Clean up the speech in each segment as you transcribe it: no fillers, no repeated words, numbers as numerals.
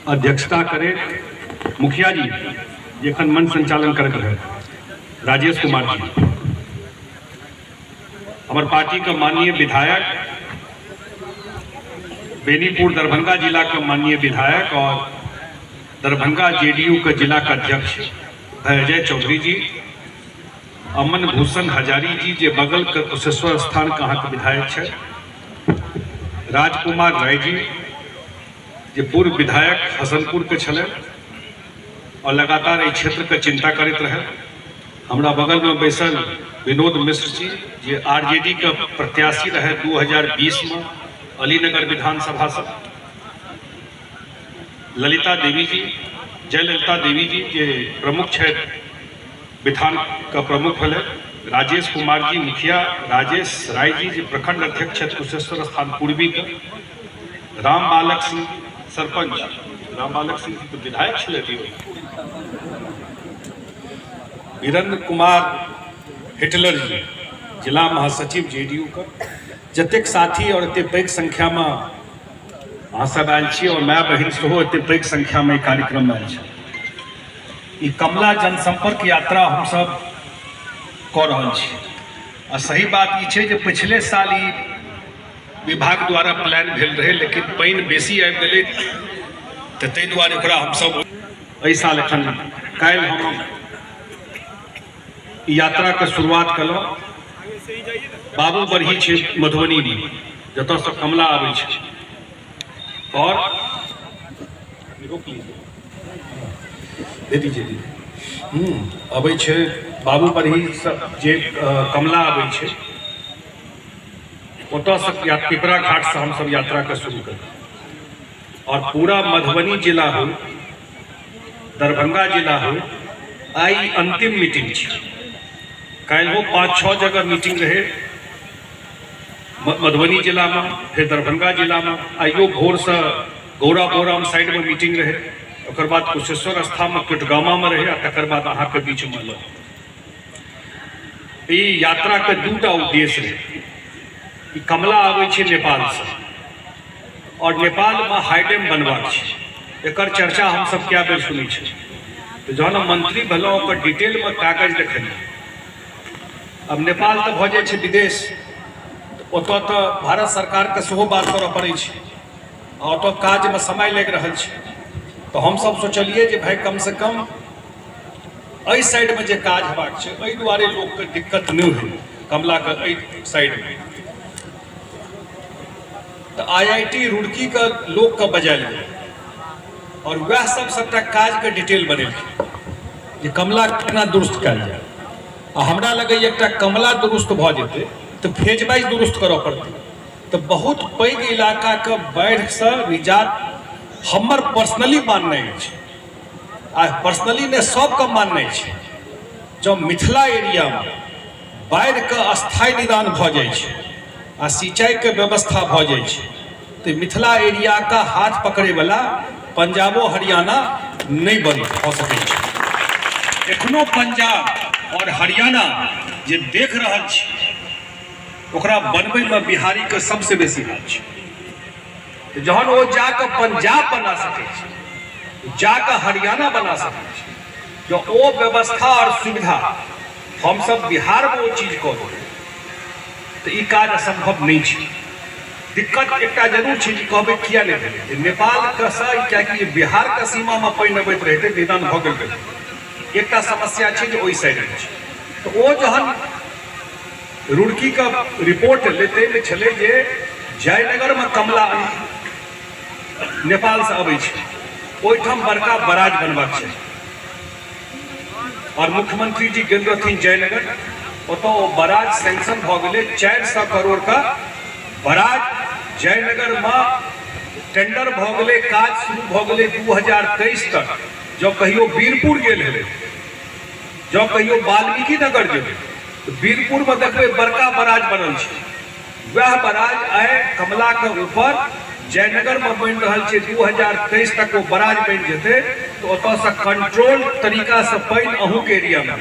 अध्यक्षता करैत मुखिया जी जे एखन मंच संचालन करैत रहै राजेश कुमार जी, हमर पार्टीके माननीय विधायक, बेनीपुर दरभंगा जिला के माननीय विधायक और दरभंगा जेडीयू के जिला के अध्यक्ष अजय चौधरी जी, अमन भूषण हजारी जी जे बगल के कुशेश्वर स्थान के अहाँके विधायक छथि, राजकुमार राय जी जे पूर्व विधायक हसनपुर के छलै और लगातार एहि क्षेत्र के चिंता करैत रहे, हमरा बगल में बैसल विनोद मिश्र जी जे आरजेडी के प्रत्याशी रहे 2020 में अलीनगर विधानसभा से, ललिता देवी जी, जयललिता देवी जी जे प्रमुख छथि विधान के प्रमुख भेलै, राजेश कुमार जी मुखिया, राजेश राय जी जे प्रखंड अध्यक्ष छथि कुशेश्वर स्थान पूर्वी के, राम बालक सिंह सरपंच, राम बालक सिंह जी तो विधायक छलथि, वीरेंद्र कुमार हिटलर जी जिला महासचिव जेडीयू के, जतेक साथी और एते पैघ संख्या में अहाँ सब आयल छी और my बहिन सेहो एते पैघ संख्या में कार्यक्रम में आयल छी। ई कमला जनसंपर्क यात्रा हमसब कऽ रहल छी आ सही बात ई छै जे पिछले साल ई विभाग द्वारा प्लान भेल रहै, लेकिन पानि बेसी आबि गेलै तऽ ताहि दुआरे ओकरा हमसब एहि साल एखन काल्हि हम ई यात्राके शुरुआत केलहुँ। बाबू बरही छै मधुबनीमे जतऽसँ कमला आबै छै और दे दीजिए दीदी अबै छै बाबू बरही जे कमला अबै छै ओतऽसँ या पिपरा घाटसँ हमसब यात्राके शुरू केलहुँ और पूरा मधुबनी जिला हो, दरभंगा जिला हो, आइ अंतिम मीटिंग छै। काल्हिओ 5-6 जगह मीटिंग रहे मधुबनी जिलामे, फेर दरभंगा जिलामे, आइयो भोरसँ गौरा बोराम साइडमे मीटिंग रहे, ओकर बाद कुशेश्वर स्थानमे कोटगामामे रहे आ तकर बाद अहाँके बीचमे एलहुँ। ई यात्राके दूटा उद्देश्य रहै। ई कमला आबै छै नेपालसँ और नेपालमे हाइडेम बनबाक छै, एकर चर्चा हमसब कए बेर सुनै छी। तऽ जहन हम मंत्री भेलहुँ ओकर डिटेलमे कागज देखलियै। अब नेपाल तऽ भऽ जाइ छै विदेश, ओतऽ तऽ भारत सरकारके सेहो बात करऽ पड़ै छै आ ओतऽ काजमे समय लागि रहल छै। तऽ हमसब सोचलियै जे भाय कमसँ कम एहि साइडमे जे काज हेबाक छै एहि दुआरे लोकके दिक्कत नहि होइ कमलाके एहि साइडमे, तऽ आईआईटी रुड़कीके लोकके बजायल गेलै और वएह सब सबटा काजके डिटेल बनेलखिन जे कमला केना दुरुस्त कयल जाय। आ हमरा लगैए एकटा कमला दुरुस्त भऽ जेतै तऽ फेज वाइज दुरुस्त करऽ पड़तै, तऽ बहुत पैघ इलाकाके बाढ़िसँ निजात हमर पर्सनली माननाइ अछि आ पर्सनली नहि सबके माननाइ छै। जँ मिथिला एरियामे बाढ़िके अस्थायी निदान भऽ जाइ छै आ सिंचाइके व्यवस्था भऽ जाइ छै तऽ मिथिला एरियाके हाथ पकड़ैवला पंजाबो हरियाणा नहि बनि भऽ सकै छै। एखनो पंजाब आओर हरियाणा जे देख रहल छी ओकरा बनबैमे बिहारीके सबसँ बेसी हाथ छै। तऽ जहन ओ जाकऽ पंजाब बना सकै छै, जाकऽ हरियाणा बना सकै छै, जँ ओ व्यवस्था आओर सुविधा हमसब बिहारमे ओ चीज कऽ देबै तऽ ई काज असम्भव नहि छै। दिक्कत एकटा जरूर छै जे कहबै किया नहि भेलै जे नेपालके सँ, कियाकि बिहारके सीमामे पानि अबैत रहितै निदान भऽ गेल रहितै। एकटा समस्या छै जे ओहि साइडमे छै। तऽ ओ जहन रुड़कीके रिपोर्ट एलै ताहिमे छलै जे जयनगरमे कमला नेपालसँ अबै छै, ओहिठाम बड़का बराज बनबाक छै और मुख्यमंत्री जी गेल रहथिन जयनगर, ओतऽ ओ बराज सैंक्शन भऽ गेलै। 400 करोड़ का बराज जयनगरमे टेंडर भऽ गेलै, काज शुरू भऽ गेलै 2023 तक। जँ कहियो वीरपुर गेल हेबै, जँ कहियो वाल्मीकि नगर जेबै तऽ वीरपुरमे देखबै बड़का बराज बनल छै। वएह बराज आइ कमलाके ऊपर जयनगरमे बनि रहल छै। 2023 तक ओ बराज बनि जेतै तऽ ओतऽसँ कंट्रोल तरीकासँ पानि अहूँके एरियामे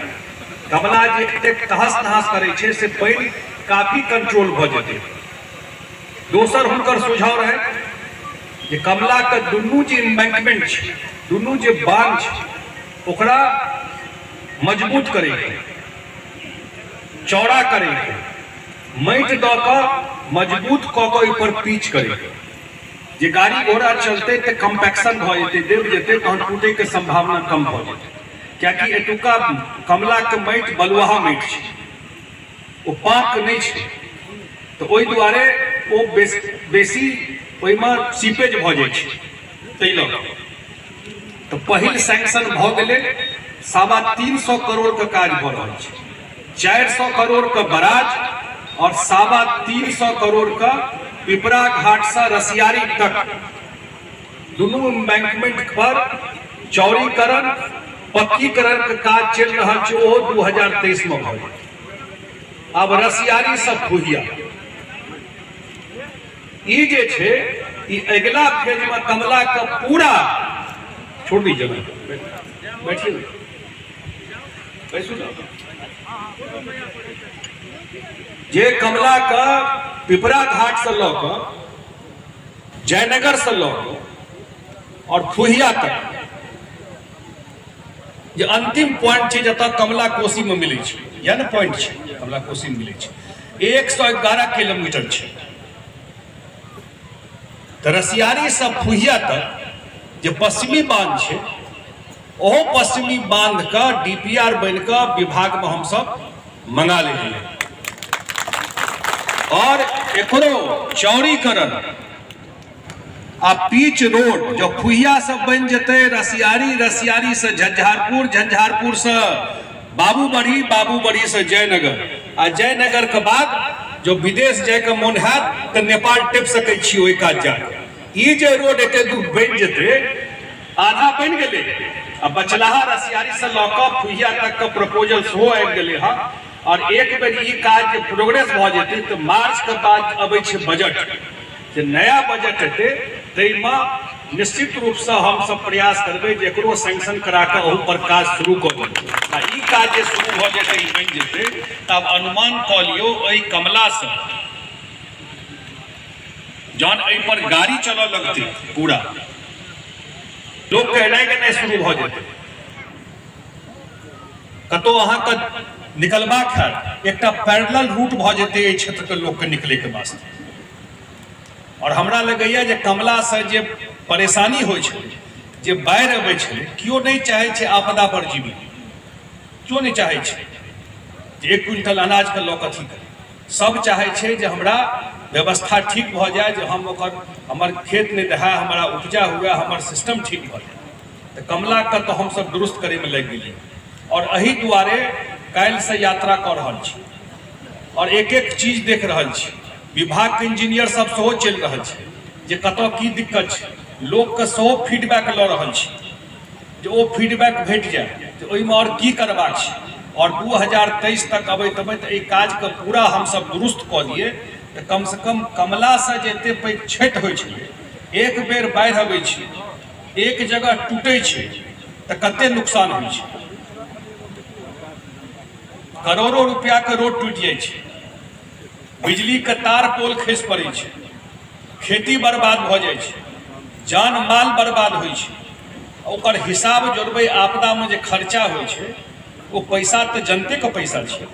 कमला जे एतेक तहस नहस करै छै से पानि काफी कंट्रोल भऽ जेतै। दोसर हुनकर सुझाव रहै जे कमलाके दुनू जे एम्बैंकमेंट छै, दुनू जे बांध छै, ओकरा मजबूत करैके, चौड़ा करैके, माटि दऽ कऽ मजबूत कऽ कऽ ओहिपर पीच करैके, जे गाड़ी घोड़ा चलतै तऽ कम्पैक्शन भऽ जेतै, दबि जेतै, तहन टूटैके सम्भावना कम भऽ जेतै। कियाकि एतुका कमलाके माटि बलुआहा माटि छै, ओ पाक नहि छै, तऽ ओहि दुआरे ओ बेसी ओहिमे सीपेज भऽ जाइ छै। ताहि लऽ कऽ तऽ पहिल सैंक्शन भऽ गेलै। 325 करोड़के काज भऽ रहल छै। 400 करोड़के बराज आओर 325 करोड़के पिपरा घाटसँ रसियारी तक दुनू एम्बैंकमेंट पर चौड़ीकरण पक्कीकरण के काज चलि रहल छै। ओहो 2023 मे भऽ जेतै। आब रसियारी से फुहिया ई जे छै, ई अगिला फेज में कमला के पूरा छोड़ दीजिए ना, बैठिए ना, बैसू ना। जे कमला के पिपरा घाट से लऽ कऽ, जयनगर से लऽ कऽ और फुहिया तक जे अंतिम पॉइंट छै, जतऽ कमला कोसी में मिलै छै, इएह ने पॉइंट छै, कमला कोसी में मिलै छै, 111 किलोमीटर छै। तऽ रसियारी से फुहिया तक जे पश्चिमी बांध छै, ओहो पश्चिमी बांध के डीपीआर बनि कऽ विभाग में हमसब मंगा लेलियै और एकरो चौड़ीकरण आ पीच रोड जो फुहिया से बनि जेतै, रसियारी, रसियारी से झंझारपुर, झंझारपुर से बाबूबढ़ी, बाबूबढ़ी से जयनगर, आ जयनगर के बाद जो विदेश जायके मोन हैत तऽ नेपाल टेप सकै छी ओहि कात जाके। ई जे रोड एते दूर बनि जेतै, आधा बनि गेलै आ बचलाहा रसियारी से लऽ कऽ फुहिया तक के प्रपोजल सेहो आबि गेलै हँ। और एक बेर ई काज जे प्रोग्रेस भऽ जेतै तऽ मार्च के बाद अबै छै बजट, जे नया बजट हेतै ताहिमे निश्चित रूपसँ हमसब प्रयास करबै जे एकरो सैंक्शन करा कऽ ओहू पर काज शुरू कऽ देबै। आ ई काज जे शुरू भऽ जेतै, ई बनि जेतै, तऽ आब अनुमान कऽ लियौ, एहि कमलासँ जहन एहि पर गाड़ी चलऽ लगतै, पूरा लोकके एनाइ गेनाइ शुरू भऽ जेतै, कतहु अहाँके निकलबाक हैत, एकटा पैरेलल रूट भऽ जेतै एहि क्षेत्रके लोकके निकलैके वास्ते। आओर हमरा लगैए जे कमलासँ जे परेशानी होइ छलै, जे बाढ़ि अबै छलै, केओ नहि चाहै छै आपदा पर जीवी। केओ नहि चाहै छै जे 1 क्विंटल अनाजके लऽ कऽ अथी करी। सब चाहै छै जे हमरा व्यवस्था ठीक भऽ जाय, जे हम ओकर हमर खेत नहि दहाय, हमरा उपजा हुए, हमर सिस्टम ठीक भऽ जाय। तऽ कमलाके तऽ हमसब दुरुस्त करैमे लागि गेलियै आओर एहि दुआरे काल्हिसँ यात्रा कऽ रहल छी आओर एक एक चीज देख रहल छी। विभागके इंजीनियर सब सेहो चलि रहल छै जे कतऽ की दिक्कत छै। लोकके सेहो फीडबैक लऽ रहल छी जे ओ फीडबैक भेट जाय जे ओहिमे आओर की करबाक छै। आओर 2023 तक अबैत अबैत एहि काजके पूरा हमसब दुरुस्त कऽ दियै तऽ कमसँ कम कमलासँ जे एतेक पैघ क्षति होइ छलै, एक बेर बाढ़ि अबै छै, एक जगह टूटै छै तऽ कते नुकसान होइ छै, करोड़ों रुपैआके रोड टूटि जाइ छै, बिजलीके तार पोल खसि पड़ै छै, खेती बर्बाद भऽ जाइ छै, जान माल बर्बाद होइ छै। ओकर हिसाब जोड़बै, आपदामे जे खर्चा होइ छै, ओ पैसा तऽ जनतेके पैसा छै।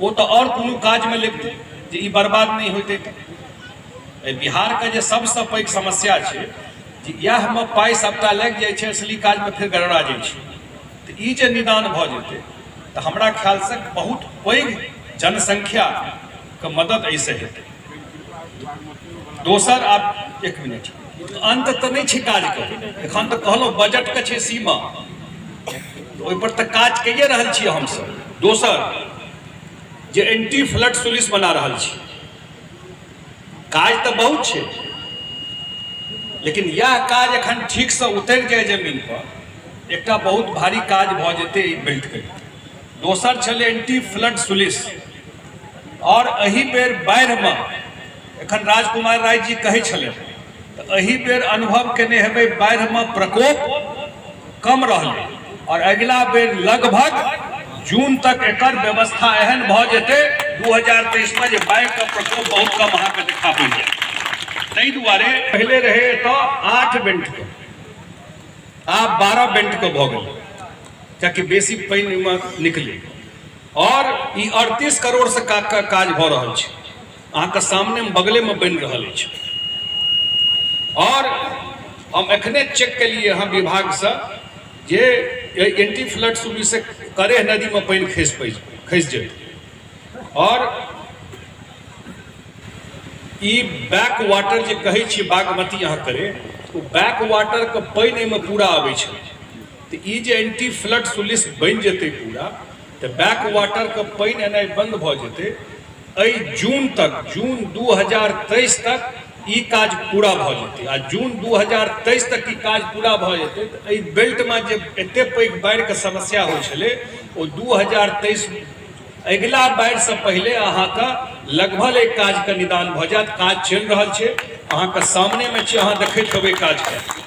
ओ तऽ आओर कोनो काजमे लगितै जे ई बर्बाद नहि होइतै। तऽ एहि बिहारके जे सबसँ पैघ समस्या छै जे इएहमे पाइ सभटा लागि जाइ छै, असली काजमे फेर गड़बड़ा जाइ छै। तऽ ई जे निदान भऽ जेतै तऽ हमरा ख्यालसँ बहुत पैघ जनसंख्याके मदद एहिसँ हेतै। दोसर, आब एक मिनट, अन्त तऽ नहि छै काजके। एखन तऽ कहलहुँ बजटके छै सीमा, ओहिपर तऽ काज कैए रहल छियै हमसभ। दोसर, जे एंटी फ्लड सुलिस बना रहल छी, काज तऽ बहुत छै, लेकिन इएह काज एखन ठीकसँ उतरि जाय जमीन पर, एकटा बहुत भारी काज भऽ जेतै ई बेल्टके। दोसर छलै एंटी फ्लड सुलिस। आओर एहि बेर बाढ़िमे एखन राजकुमार राय जी कहै छलै, तऽ एहि बेर अनुभव केने हेबै, बाढ़िमे प्रकोप कम रहलै। आओर अगिला बेर लगभग जून तक एकर व्यवस्था एहन भऽ जेतै 2023मे जे बाढ़िके प्रकोप बहुत कम अहाँके देखा पड़ि जायत। ताहि दुआरे पहिले रहै एतऽ 8 बेंटके, आब 12 बेंटके भऽ गेलै, ताकि बेसी पानि ओहिमे निकलै। आओर ई 38 करोड़सँ काज भऽ रहल छै, अहाँके सामनेमे बगलेमे बनि रहल अछि। आओर हम एखने चेक केलियै हँ विभागसँ जे एहि एंटी फ्लड सुविधासँ करेह नदीमे पानि खसि जेतै। आओर ई बैक वाटर जे कहै छियै बागमती अहाँ करे, ओ बैक वाटरके पानि एहिमे पूरा अबै छै। तऽ ई जे एंटी फ्लड सुलिस बनि जेतै पूरा, तऽ बैक वाटरके पानि एनाइ बन्द भऽ जेतै। एहि जून तक, जून 2023 तक ई काज पूरा भऽ जेतै। आ जून 2023 तक ई काज पूरा भऽ जेतै तऽ एहि बेल्टमे जे एते पैघ बाढ़िके समस्या होइ छलै, ओ 2023 अगिला बाढ़िसँ पहिले अहाँके लगभग एहि काजके निदान भऽ जायत। काज चलि रहल छै, अहाँके सामनेमे छै, अहाँ देखैत हेबै काजके।